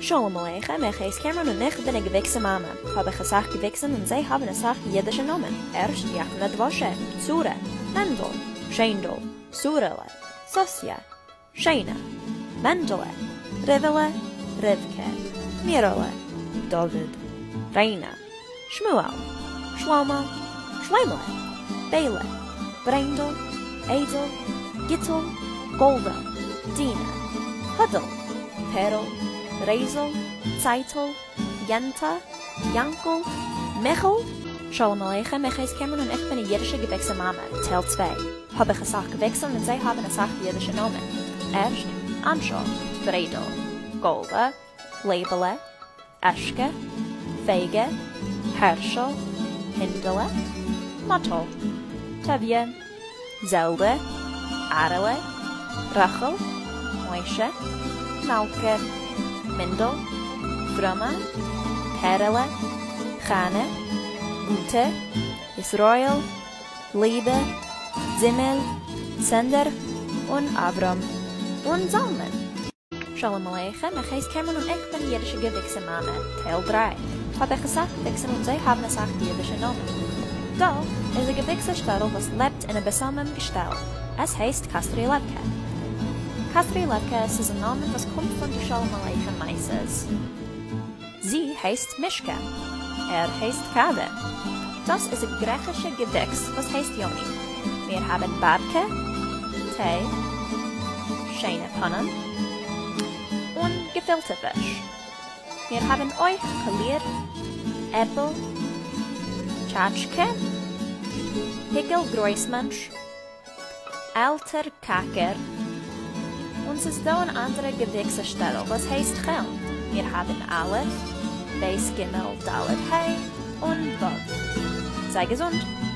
שלום עליכם, איך הייס קעמרון און איך בין א געוויקסע מאמע. האב איך אסאך געוויקסן און זיי האבן אסאך אידישע נאמען, ערשט יחנא דוואשע, צורה, מענדל, שיינדל, שרה'לע, סאסיע, שיינע, מענדעלע, ריוועלע, רבקה, מירעלע, דוד, ריינא, שמואל, שלמה, שלמה'לע, ביילע, בריינדל, איידל, גיטל, גאלדא, דינה, האדל, פערל, רייזל, צייטל, יענטא, יאנקל, מיכל, שלום עליכם, איך הייס קעמרון און איך בין א אידישע געוויקסע מאמע, טייל צוויי, האב איך אסאך געוויקסן און זיי האבן אסאך אידישע נאמען, ערשט, אנשל, פריידל, גאלדא, לייבעלע, אשקע, פייגע, הערשל, הינדעלע, מאטל, טביה, זעלדע, אהרעלע, רחל, משה, מלכה, מינדל, פרומא, פערעלע, חנה, גוטע, ישראל, ליבע, זימל, סענדער, און אברהם, און זלמן. שלום עליכם, איך הייס קעמרון און איך בין אידישע געוויקסע מאמע, טייל דריי. האב איך אסאך געוויקסן און זיי האבן אסאך אידישע נאמען. דא איז א געוויקסע שטעטל וואס לעבט אין א בשמים געשטעל. עס הייסט קאסטרילעווקע. קאסטרילעווקע עס איז א נאמען וואס קומט פון די שלום עליכם מעשות. זי הייסט מישקע. ער הייסט קאווע. דאס איז א גרעכישע געוויקס וואס הייסט יוני. מיר האבן באבקע, טיי, שיינע פנים, און געפילטע פיש. מיר האבן אויך קאליר, עפל, טשאטשקע, פיקל גרויסמענטש, אלטער קאקער, און ס'איז דא אן אנדערע געוויקסע שטעטל וואס הייסט חעלם, מיר האבן א', ב' ג' ד' ה' און ו'. זיי געזונט!